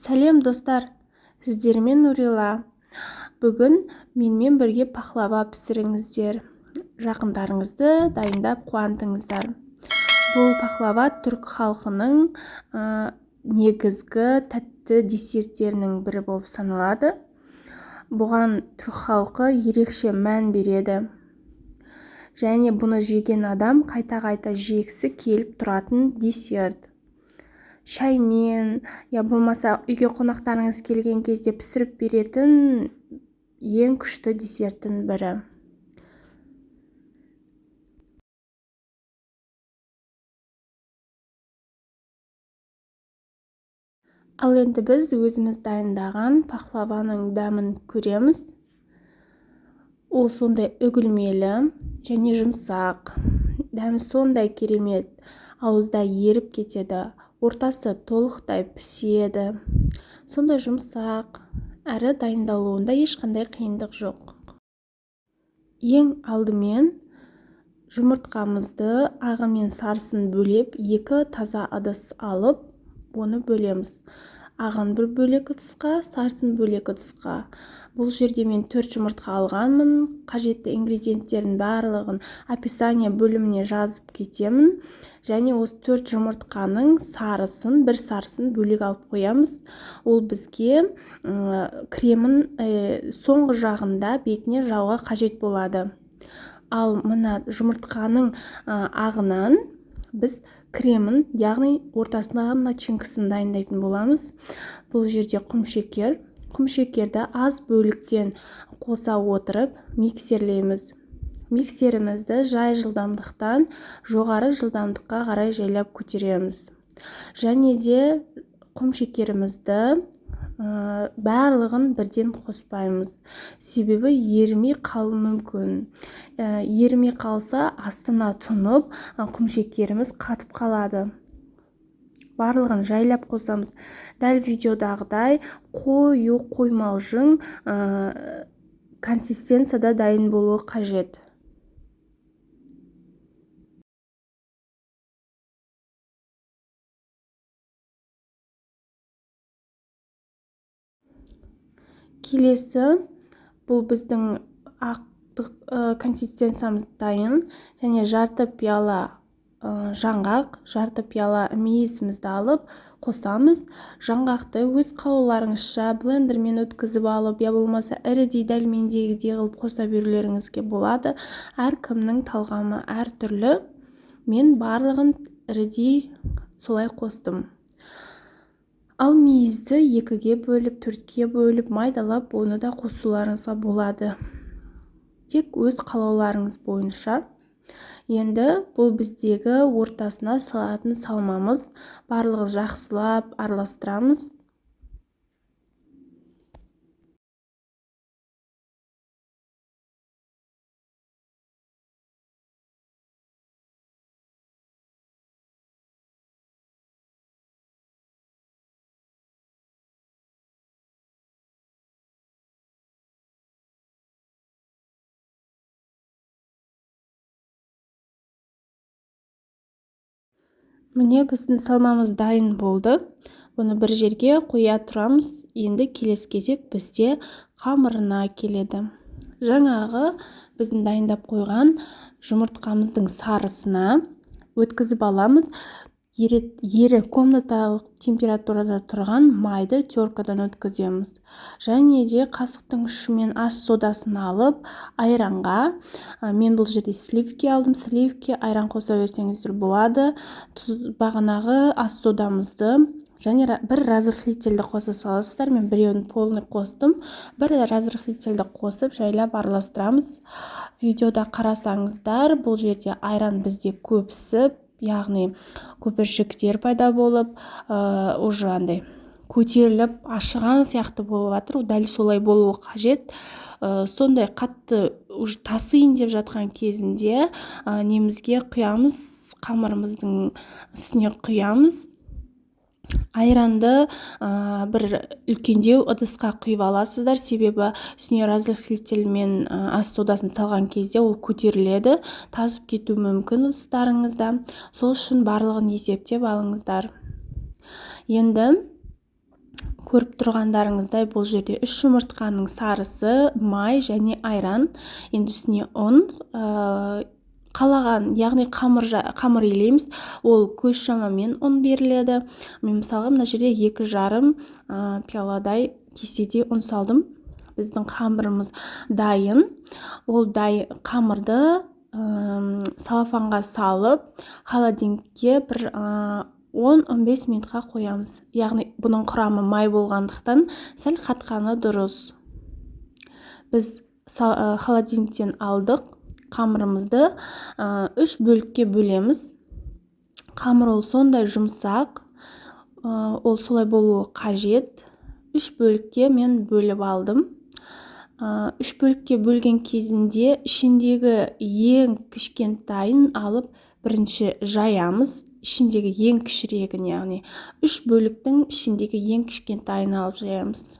Сәлем, достар! Сіздермен Нурила. Бүгін менімен бірге пахлава пісіріңіздер. Жақындарыңызды дайындап қуантыңыздар. Бұл пахлава түрік халқының негізгі тәтті десерттерінің бірі болып саналады. Бұған түрік халқы ерекше мән береді. Және бұны жеген адам қайта-қайта жегісі келіп тұратын десерт. Шаймен, я болмаса үйге қонақтарыңыз келген кезде пісіріп беретін ең күшті десерттің бірі. Ал енді біз өзіміз дайындаған пахлаваның дәмін көреміз. Ол сондай үгілмелі және жұмсақ. Дәмі сондай керемет, ауызда еріп кетеді. Ортасы толықтай піседі. Сондай жұмсақ, әрі дайындалуында ешқандай қиындық жоқ. Ең алдымен жұмыртқамызды ағы мен сарысын бөлеп, екі таза ыдыс алып, оны бөлеміз. Ағын бір бөлек ыдысқа, сарысын бөлек ыдысқа. Бұл жерде мен 4 жұмыртқа алғанмын. Қажетті ингредиенттердің барлығын описание бөліміне жазып кетемін. Және осы 4 жұмыртқаның сарысын, бір сарысын бөлек алып қоямыз. Ол бізге кремін соңғы жағында бетіне жауға қажет болады. Ал мына жұмыртқаның ағынан біз кремін, яғни ортасындағы начинкасын дайындайтын боламыз. Бұл жерде құмшекер. Құмшекерді аз бөліктен қоса отырып миксерлейміз. Миксерімізді жай жылдамдықтан жоғары жылдамдыққа қарай жайлап көтереміз. Және де құмшекерімізді барлығын бірден қоспаймыз. Себебі ерімей қалуы мүмкін. Ерімей қалса, астына тұнып, құмшекеріміз қатып қалады. Барлығын жайлап қосамыз. Дәл видеодағыдай қою қоймалжың консистенцияда дайын болуы қажет. Келесі бұл біздің ақтық консистенциямыз дайын. Және жарты пиала жаңғақ, жарты пиала мейізімізді алып қосамыз. Жаңғақты өз қалауларыңызша блендермен өткізіп алып, я болмаса ірідей дәл мендегідей қылып қоса берулеріңізге болады. Әркімнің талғамы әртүрлі. Мен барлығын ірідей солай қостым. Ал мейізді екіге бөліп, төртке бөліп, майдалап оны да қосуларыңызға болады. Тек өз қалауларыңыз бойынша. Енді бұл біздегі ортасына салатын салмамыз. Барлығын жақсылап араластырамыз. Міне біздің салмамыз дайын болды. Бұны бір жерге қоя тұрамыз. Енді келесі кезек бізде қамырына келеді. Жаңағы біздің дайындап қойған жұмыртқамыздың сарысына өткізіп аламыз. Ері комнаталық температурада тұрған майды теркадан өткіземіз. Және де қасықтың ұшымен ас содасын алып, айранға, мен бұл жерде сливки алдым, сливки айран қоса берсеңіздер болады. Тұз, бағанағы ас содамызды және бір разрыхлительді қоса саласыздар. Мен біреуін полный қостым. Бір разрыхлительді қосып жайлап араластырамыз. Видеода қарасаңыздар, бұл жерде айран бізде көпсіп, яғни көпіршіктер пайда болып, уже андай көтеріліп ашыған сияқты болып жатыр. Дәл солай болуы қажет. Сондай қатты уже тасиын деп жатқан кезінде, немізге құямыз, қамырымыздың үстіне құямыз. Айранды бір үлкендеу ыдысқа құйып аласыздар, себебі үстіне разрыхлитель мен ас содасын салған кезде ол көтеріледі, тасып кетуі мүмкін ыдыстарыңызда. Сол үшін барлығын есептеп алыңыздар. Енді Көріп тұрғандарыңыздай, бұл жерде 3 жұмыртқаның сарысы, май және айран. Енді үстіне ұн, қалаған, яғни қамыр илейміз. Ол көз шамамен ұн беріледі. Мен мысалға мына жерде екі жарым пиаладай кеседе ұн салдым. Біздің қамырымыз дайын. Ол қамырды салафанға салып, холодильникке бір 10-15 минутқа қоямыз. Яғни бұның құрамы май болғандықтан сәл қатқаны дұрыс. Біз холодильниктен алдық. Қамырымызды 3 бөлікке бөлеміз. Қамыр ол сондай жұмсақ, ол солай болуы қажет. 3 бөлікке мен бөліп алдым. 3 бөлікке бөлген кезінде ішіндегі ең кішкентайын алып бірінші жаямыз. Ішіндегі ең кішірегін, яғни 3 бөліктің ішіндегі ең кішкентайын алып жаямыз.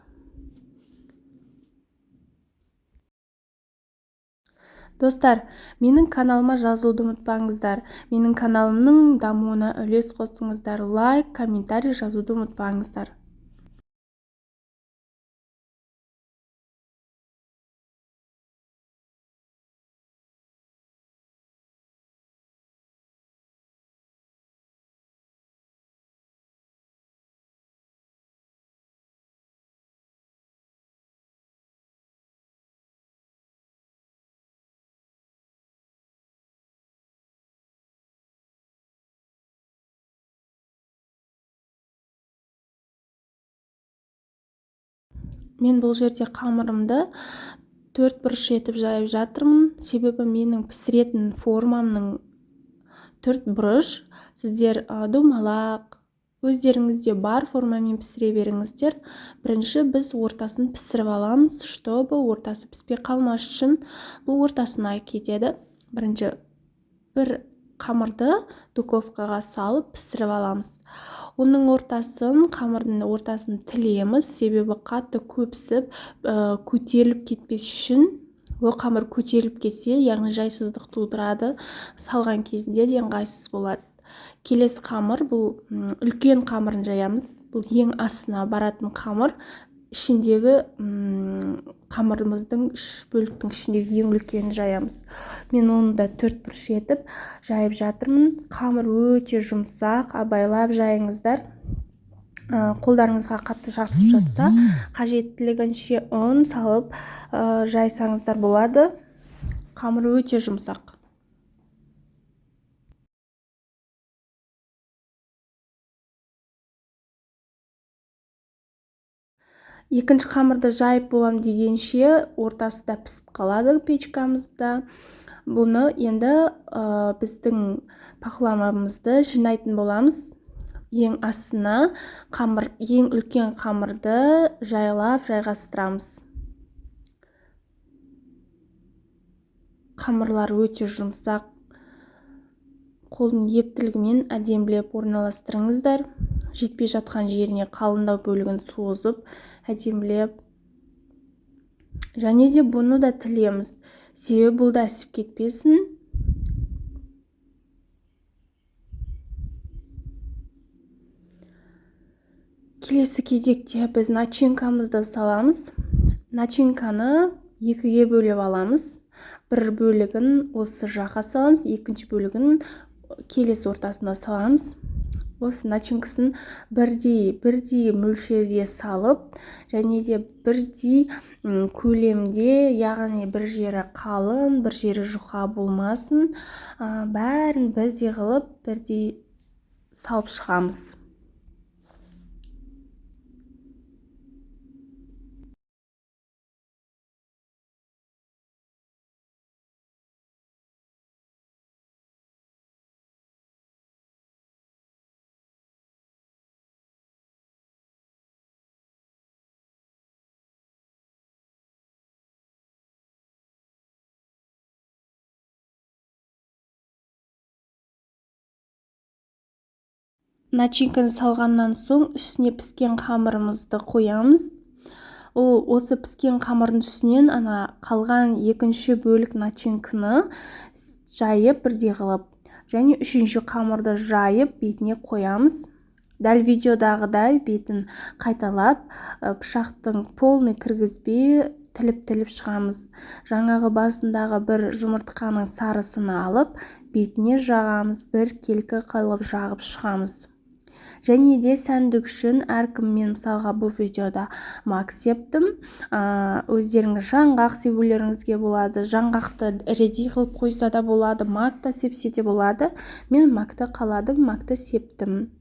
Достар, менің каналыма жазылуды ұмытпаңыздар. Менің каналымның дамуына үлес қосыңыздар. Лайк, комментарий жазуды ұмытпаңыздар. Мен бұл жерде қамырымды 4 бұрыш етіп жайып жатырмын. Себебі менің пісіретін формамның 4 бұрыш. Сіздер домалақ, өздеріңізде бар формамен пісіре беріңіздер. Бірінші біз ортасын пісіріп аламыз, чтобы ортасы піспей қалмас үшін. Бұл ортасына кетеді. Бірінші бір қамырды духовкаға салып пісіріп аламыз. Оның ортасын, қамырдың ортасын тілеміз, себебі қатты көп пісіп, көтеріліп кетпес үшін. Ол қамыр көтеріліп кетсе, яғни жайсыздық тудырады, салған кезінде де ыңғайсыз болады. Келесі қамыр, бұл үлкен қамырын жаямыз. Бұл ең астына баратын қамыр. Ішіндегі қамырымыздың үш бөліктің ішіндегі ең үлкенін жаямыз. Мен оны да 4 бұрыш етіп жайып жатырмын. Қамыр өте жұмсақ, абайлап жайыңыздар. Қолдарыңызға қатты жабысып жатса, қажеттілігінше ұн салып жайсаңыздар болады. Қамыр өте жұмсақ. Екінші қамырды жайып болам дегенше ортасы да пісіп қалады печкамызда. Бұны енді біздің пахламамызды жинайтын боламыз. Ең астына ең үлкен қамырды жайлап жайғастырамыз. Қамырлар өте жұмсақ. Қолдың ептілігімен әдемілеп орналастырыңыздар. Жетпей жатқан жеріне қалыңдау бөлігін созып, әдемілеп. Және де бұны да тілеміз. Себебі бұл да ісіп кетпесін. Келесі кезекте біз начинкамызды саламыз. Начинканы екіге бөліп аламыз. Бір бөлігін осы жаққа саламыз, екінші бөлігін келесі ортасына саламыз. Осы начинкасын бірдей мөлшерде салып, және де бірдей көлемде, яғни бір жері қалың, бір жері жұқа болмасын, бәрін бірдей қылып, бірдей салып шығамыз. Начинканы салғаннан соң үстіне піскен қамырымызды қоямыз. Ол осы піскен қамырдың үстінен ана қалған екінші бөлік начинканы жайып бірдей қылып, және үшінші қамырды жайып бетіне қоямыз. Дәл видеодағыдай бетін қайталап, пышақтың полный кіргізбей, тіліп-тіліп шығамыз. Жаңағы басындағы бір жұмыртқаның сарысын алып, бетіне жағамыз, бір келкі қылып жағып шығамыз. Және де сәндік үшін әркім, мен мысалға бұл видеода мак септім, өздеріңіз жаңғақ себулеріңізге болады. Жаңғақты ready қылып қойса да болады, мак та сепсе де болады. Мен макты қаладым, макты септім.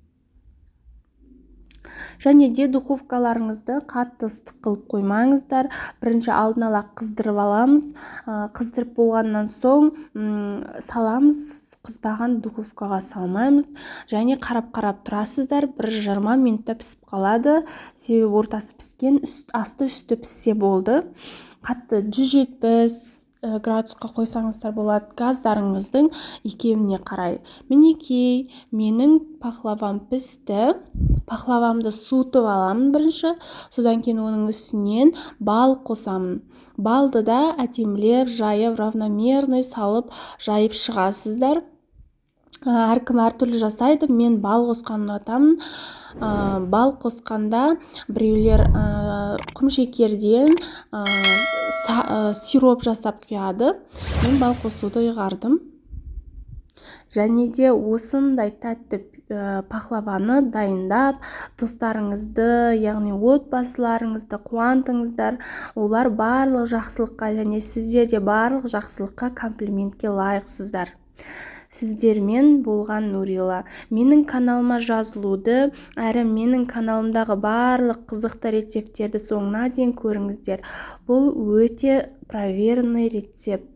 Және де духовкаларыңызды қатты ыстық қылып қоймаңыздар. Бірінші алдын ала қыздырып аламыз. Қыздырып болғаннан соң саламыз. Қызбаған духовкаға салмаймыз. Және қарап-қарап тұрасыздар, бір 20 минутта пісіп қалады, себебі ортасы піскен, асты үсті піссе болды. Қатты 170 градусқа қойсаңыздар болады, газдарыңыздың икеміне қарай. Мінекей, менің пахлавам пісті. Пахлавамды суытып аламын бірінші, содан кейін оның үстінен бал қосамын. Балды да әдемілеп жайып, равномерный салып, жайып шығасыздар. Әркім әртүрлі жасайды. Мен бал қосқанды ұнатамын. Бал қосқанда біреулер құмшекерден сироп жасап құяды. Мен бал қосуды ұйғардым. Және де осындай тәтті пахлаваны дайындап, достарыңызды, яғни отбасыларыңызды қуантыңыздар. Олар барлық жақсылыққа және сіздер де барлық жақсылыққа, комплиментке лайықсыздар. Сіздермен болған Нурила. Менің каналыма жазылуды әрі менің каналымдағы барлық қызықты рецепттерді соңына дейін көріңіздер. Бұл өте проверенный рецепт.